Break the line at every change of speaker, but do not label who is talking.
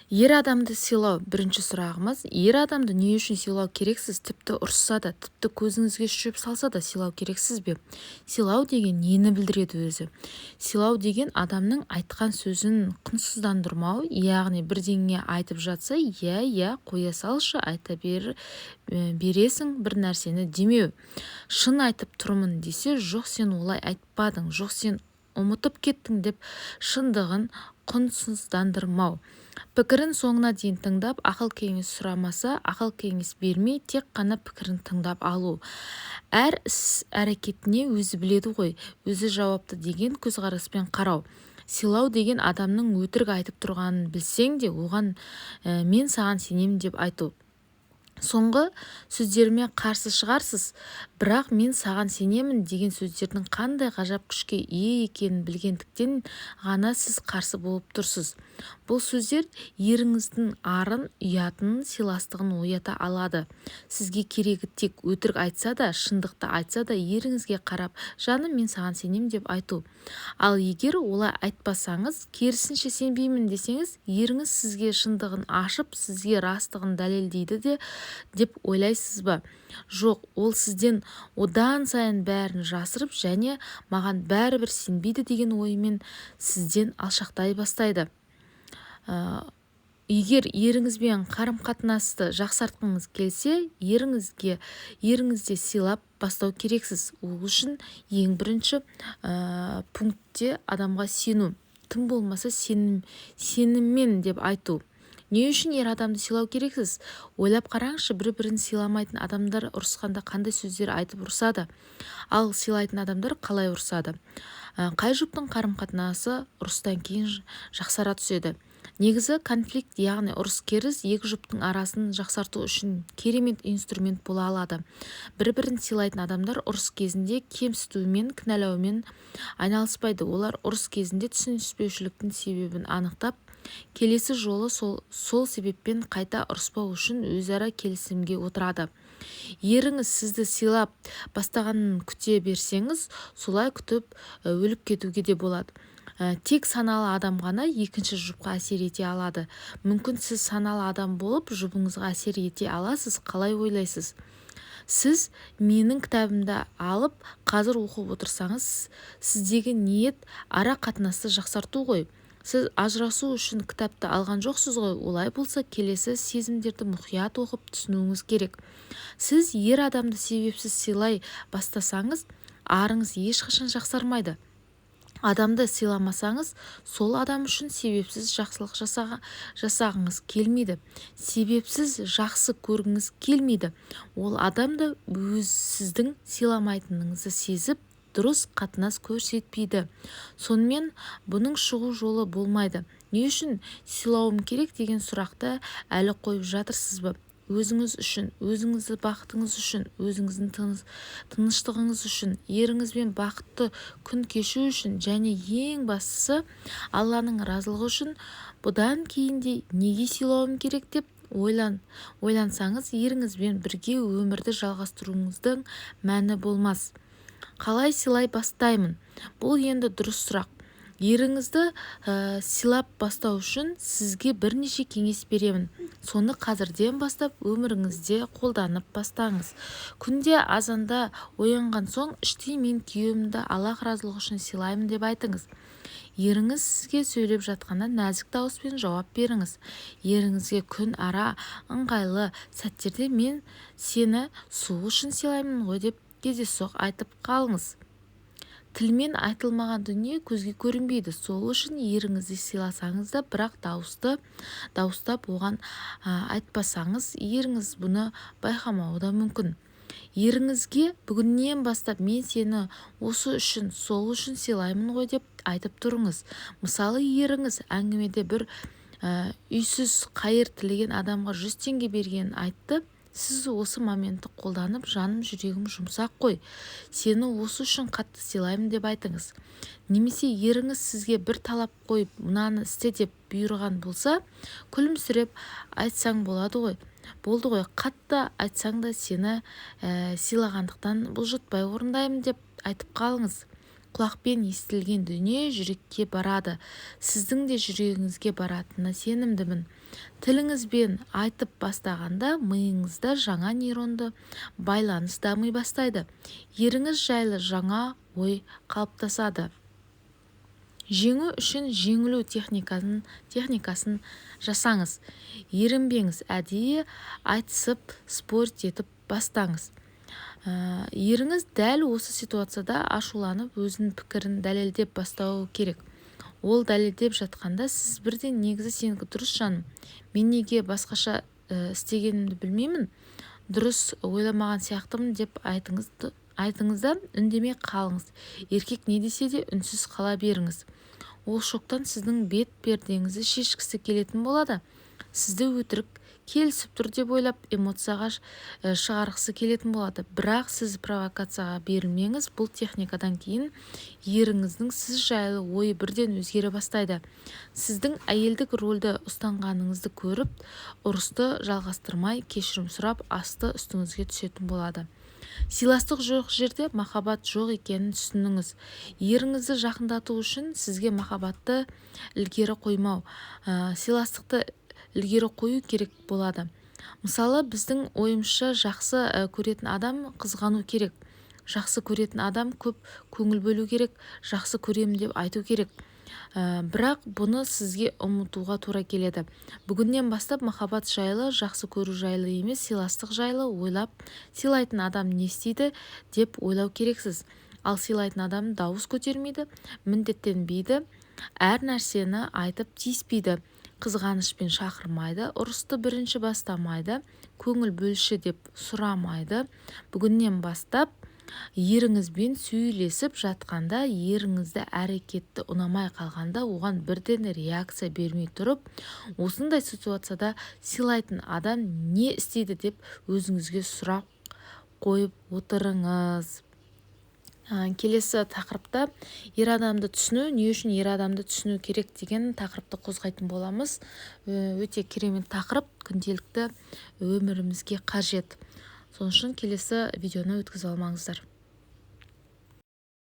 Ер адамды сыйлау. Бірінші сұрағымыз: ер адамды не үшін сыйлау керексіз? Тіпті ұрысса да, тіпті көзіңізге шөп салса да сыйлау керексіз бе? Сыйлау деген нені білдіреді өзі? Сыйлау деген адамның айтқан сөзін құнсыздандырмау, яғни бірдеңе айтып жатса, иә, иә, қоя салшы, айта бер, бересің бір нәрсені демеу. Шын айтып тұрмын десе, жоқ, сен олай айтпадың, жоқ, сен ұмытып кеттің деп шындығын құнсыздандырмау. Пікірін соңына дейін тыңдап, ақыл-кеңес сұрамаса, ақыл-кеңес бермей, тек қана пікірін тыңдап алу. Әр іс-әрекетіне өзі біледі ғой, өзі жауапты деген көзқараспен қарау. Сыйлау деген адамның өтірік айтып тұрғанын білсең де, оған мен саған сенемін деп айту. Соңғы сөздеріме қарсы шығарсыз, бірақ мен саған сенемін деген сөздердің қандай ғажап күшке ие екенін білгендіктен ғана сіз қарсы болып тұрсыз. Бұл сөздер еріңіздің арын, ұятын, сыйластығын оята алады. Сізге керегі тек өтірік айтса да, шындықты айтса да, еріңізге қарап, жаным, мен саған сенемін деп айту. Ал егер олай айтпасаңыз, керісінше сенбеймін десеңіз, еріңіз сізге шындығын ашып, сізге растығын дәлелдейді де деп ойлайсыз ба? Жоқ, ол сізден одан сайын бәрін жасырып және маған бәрібір сенбейді деген оймен сізден алшақтай бастайды. Егер еріңізбен қарым-қатынасты жақсартқыңыз келсе, еріңізде сыйлап бастау керексіз. Ол үшін ең бірінші пунктте адамға сену, тым болмаса сеніммен деп айту. Не үшін ер адамды сыйлау керексіз? Ойлап қараңызшы, бір-бірін сыйламайтын адамдар ұрысқанда қандай сөздер айтып ұрысады? Ал сыйлайтын адамдар қалай ұрысады? Қай жұптың қарым-қатынасы ұрыстан кейін жақсара түседі? Негізі конфликт, яғни ұрыс-керіс екі жұптың арасын жақсарту үшін керемет инструмент бола алады. Бір-бірін сыйлайтын адамдар ұрыс кезінде кемсітумен, кінәлаумен айналыспайды. Олар ұрыс кезінде түсініспеушіліктің себебін анықтап, келесі жолы сол себеппен қайта ұрыспау үшін өзара келісімге отырады. Еріңіз сізді сыйлап бастағанын күте берсеңіз, солай күтіп өліп кетуге де болады. Тек саналы адам ғана екінші жұпқа әсер ете алады. Мүмкін сіз саналы адам болып, жұбыңызға әсер ете аласыз, қалай ойлайсыз? Сіз менің кітабымды алып, қазір оқып отырсаңыз, сіздегі ниет ара қатынасты жақсарту ғой. Сіз ажырасу үшін кітапты алған жоқсыз ғой, олай болса келесі сезімдерді мұқият оқып түсінуіңіз керек. Сіз ер адамды себепсіз сыйлай бастасаңыз, арыңыз ешқашан жақсармайды. Адамды сыйламасаңыз, сол адам үшін себепсіз жақсылық жасағыңыз келмейді. Себепсіз жақсы көргіңіз келмейді. Ол адам да өз сіздің сыйламайтыныңызды сезіп, дұрыс қатынас көрсетпейді. Сонымен бұның шығу жолы болмайды. Не үшін сыйлауым керек деген сұрақты әлі қойып жатырсыз ба? Өзіңіз үшін, өзіңізді бақытыңыз үшін, өзіңіздің тыныштығыңыз үшін, еріңізбен бақытты күн кешу үшін және ең бастысы Алланың разылығы үшін бұдан кейін де неге сыйлауым керек деп ойлансаңыз, еріңізбен бірге өмірді жалғастыруыңыздың мәні болмас. Қалай сыйлай бастаймын? Бұл енді дұрыс сұрақ. Еріңізді сыйлап бастау үшін сізге бірнеше кеңес беремін. Соны қазірден бастап өміріңізде қолданып бастаңыз. Күнде азанда оянған соң іштей мен күйеуімді Аллах разылығы үшін сыйлаймын деп айтыңыз. Еріңіз сізге сөйлеп жатқанда нәзік дауыспен жауап беріңіз. Еріңізге күн ара ыңғайлы сәттерде мен сені сол үшін сыйлаймын ғой деп кездейсоқ айтып қалыңыз. Тілмен айтылмаған дүние көзге көрінбейді. Сол үшін еріңізді сыйласаңыз да, бірақ дауыстап оған айтпасаңыз, еріңіз бұны байқамауы да мүмкін. Еріңізге бүгіннен бастап мен сені осы үшін, сол үшін сыйлаймын ғой деп айтып тұрыңыз. Мысалы, еріңіз әңгімеде бір үйсіз қайыр тілеген адамға 100 теңге бергенін айтты. Сіз осы моментті қолданып, жаным, жүрегім жұмсақ қой, сені осы үшін қатты сыйлаймын деп айтыңыз. Немесе еріңіз сізге бір талап қойып, мынаны істе деп бұйырған болса, күлімсіреп айтсаң болады ғой, болды ғой, қатты айтсаң да сені сыйлағандықтан бұлжытпай орындаймын деп айтып қалыңыз. Құлақпен естілген дүние жүрекке барады. Сіздің де жүрегіңізге баратынына сенімдімін. Тіліңізбен айтып бастағанда миыңызда жаңа нейронды байланыс дами бастайды. Еріңіз жайлы жаңа ой қалыптасады. Жеңу үшін жеңілу техникасын жасаңыз. Ерінбеңіз, әдейі айтысып, спорт етіп бастаңыз. Еріңіз дәл осы ситуацияда ашуланып, өзінің пікірін дәлелдеп бастауы керек. Ол дәлелдеп жатқанда сіз бірден негізі сенікі дұрыс жаным, мен неге басқаша істегенімді білмеймін, дұрыс ойламаған сияқтымын деп айтыңыз да үндемей қалыңыз. Еркек не десе де үнсіз қала беріңіз. Ол шоктан сіздің бет пердеңізді шешкісі келетін болады. Сізді өтірік келісіп тұр деп ойлап, эмоцияға шығарғысы келетін болады. Бірақ сіз провокацияға берілмеңіз. Бұл техникадан кейін еріңіздің сіз жайлы ойы бірден өзгере бастайды. Сіздің әйелдік рөлді ұстанғаныңызды көріп, ұрысты жалғастырмай, кешірім сұрап, асты үстіңізге түсетін болады. Сыйластық жоқ жерде махаббат жоқ екенін түсініңіз. Еріңізді жақындату үшін сізге махаббатты ілгері қоймау, сыйластықты ілгері қою керек болады. Мысалы, біздің ойымызша жақсы көретін адам қызғану керек, жақсы көретін адам көп көңіл бөлу керек, жақсы көремін деп айту керек. Бірақ бұны сізге ұмытуға тура келеді. Бүгіннен бастап махаббат жайлы, жақсы көру жайлы емес, сыйластық жайлы ойлап, сыйлайтын адам не істейді деп ойлау керексіз. Ал сыйлайтын адам дауыс көтермейді, міндеттенбейді, әр нәрсені айтып тиіспейді, қызғанышпен шақырмайды, ұрысты бірінші бастамайды, көңіл бөлші деп сұрамайды. Бүгіннен бастап еріңізбен сөйлесіп жатқанда, еріңізді әрекетті ұнамай қалғанда, оған бірден реакция бермей тұрып, осындай ситуацияда сыйлайтын адам не істейді деп өзіңізге сұрақ қойып отырыңыз. Келесі тақырыпта ер адамды түсіну, не үшін ер адамды түсіну керек деген тақырыпты қозғайтын боламыз. Өте керемет тақырып, күнделікті өмірімізге қажет. Сол үшін келесі видеоны өткізіп алмаңыздар.